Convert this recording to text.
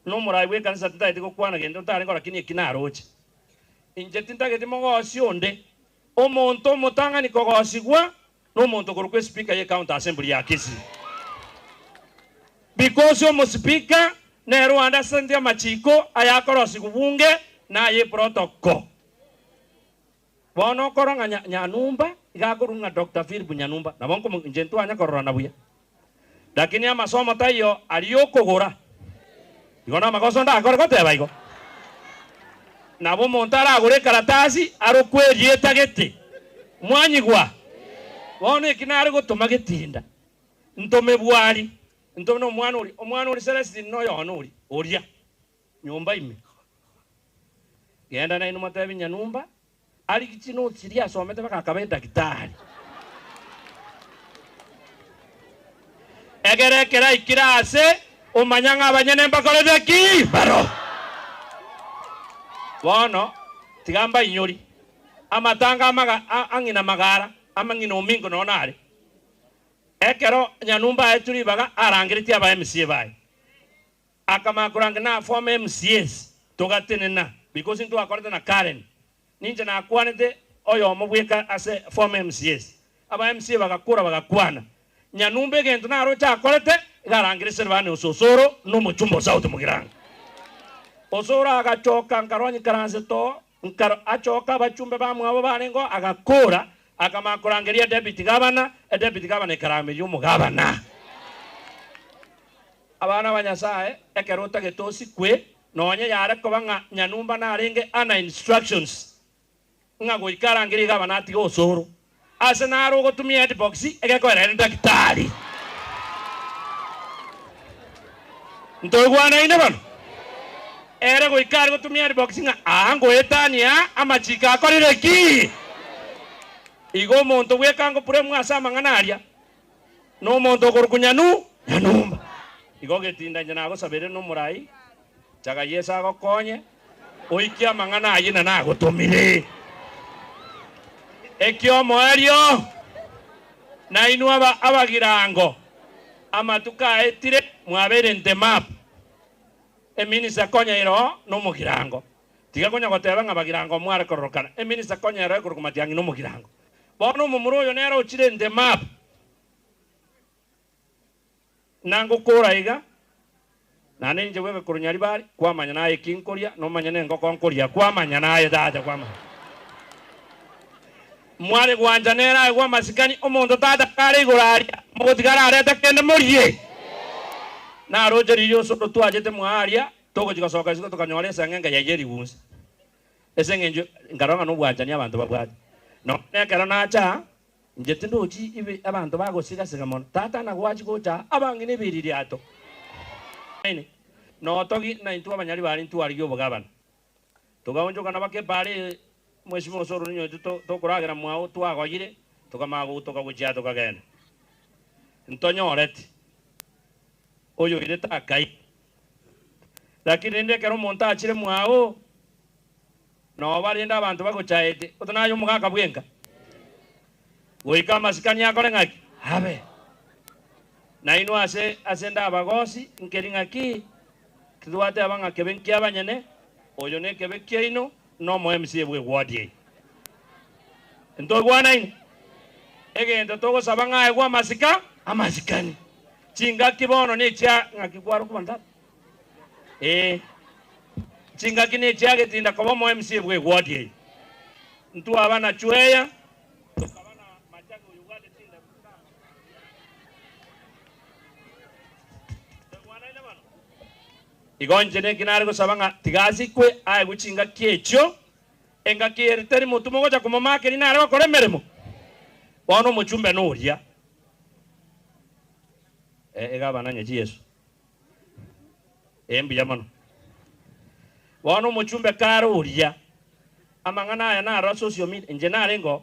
Nomorai bw'ekanisa tintageti gokwana gento ntarenge lakini eki naroche. Inche tintageti mogosi onde. Omonto omotang'ani kogosigwa nomonto okorokwa espeaker ye county assembly ya Kisii. Because omospeaker nere ounderstandeti amachiko ayakorosigwa bunge na aye protocol. Bono okorora ng'a nya Nyanumba iga akorwa ng'a Doctor Philip Nyanumba nabo nkomo inche ntwanya kororana buya. Lakini amasomo taiyo aria okogora. Igo namagoso ndakore goteba igo. Nabo omonto aragore ekaratasi arokwe erieta gete. Mwanyigwa? Bono eki nare gotoma getinda. Ntome bwari, ntome nomwana oria, omwana oria Celestine noyo one oria, oria nyomba ime. Genda nainwe motebi Nyanumba arigie chinotes chiria asomete mpaka akaba edagitari. Egere ekero aikire aase, omanya ng'a abanyene mbakorete ki? Mbaro. Bono tiga mbainyori, amatanga amaga ang'ina magara, amang'ina omingo nonya nare. Ekero Nyanumba aetwe ribaga, arangeretie aba MCA baye. Akamanya korangeria na former MCAs togatenena because ntwakorete na Karen. Ninche nakwanete oyomo bweka ase former MCAs. Aba MCA bagakora bagakwana. Nyanumba egento naroche akorete iga arangeretie Silvana Ososoro na omochumba o South Mugirango. Osoro agachoka nkarwa nyikaransete oo nkaro achoka abachumbe bamwabo barenge oo agakora akamanya korangeria deputy gavana, eduputy gavana ekarameria omogavana. Abana ba Nyasae, ekero otagete osikwe, nonye yare koba ng'a nyanumba narenge under instructions ng'a goika arangerie gavana atige osoro, ase naro ogotumia headbox egekoera ere daktari. Ntoigwanaine bono? Ere goika are gotumia headbox ng'a aa ngoetania amachiko akorire ki? Igo omonto bweka ngopuremwa ase amang'ana aria. Nomonto okorokwa nyanu, nyanumba. Igo getinda inche nagosabire nomorai, chaga Yeso agokonye, oikie amang'ana ayio na nagotomire. Ekiomoerio, nainwe aba abagirango, amatuko aetire mwabeire ntemap, eminisa konya ere oo nomogirango. Tiga konya goteba ng'a bagirango mware kororokana, eminisa konya ere oo ekorokwa Matiang'i nomogirango. Bono omomura oyo nere ochire ntemap, na ngokora iga, naende inche bweka korwa Nyaribari, kwamanya naye eki nkoria, nomanye nengoko nkoria, kwamanya naye tata, kwamanya. Mware gwancha nere aegwe amasikani, omonto tata kare igoro aria, mogotiga ararete kende morie. Naroche riria osoro twachete mwaa aria, togochia gosoka isiko tokanyora eseng'enke yaye erigunsa. Ase engencho nkarora ng'a nobwanchani abanto babwate. Nonya nekero nacha aa, inche tindochi ibe abanto bagosiga-siga mono. Tata nagwachia gocha aa, abang'ina ebiririato. Notogi naintwe abanyari baria ntwarigia obogabana. Togaonchokana baka epaara mwesimo ase ororo inwe tokoragera mwao twagoyire, tokamanya gotoka gochia tokagenda. Ntonyoreti oyoirete akaira. Lakini rende ekero omonto achire mwao, noba rende abanto bagochaete, gose naye omogaka bwenka, goika amasikani akore ng'aki? Abe. Nainwe ase ase ndabagosi, nkeri ng'aki? Titwateba ng'a kebe nkiabanyene, oyo nekebe kiaino, na omo MCA bw'eward eye. Ntoigwanaine? Egento togosaba ng'a aegwe amasika, amasikani. Chingaki bono nechia ng'aki kwarokwa tata? Ee, chingaki nechia getinda koba omo MCA bw'eward eye. Ntwaba na Chweya, tokaba na Machage oyo obwate chindabu Ntoigwanaine bono? Igo inche neki nare gosaba ng'a tiga asikwe aegwe chingaki echio, engaki ere teri motwe mogocha komomakeria nare gokora emeremo. Bono omochumbe noria. Eh, egabana nyachi Yeso. Eh, mbuya mono. Bono omochumbe kare oria, amang'ana aya naro ase social media, inche narenge oo.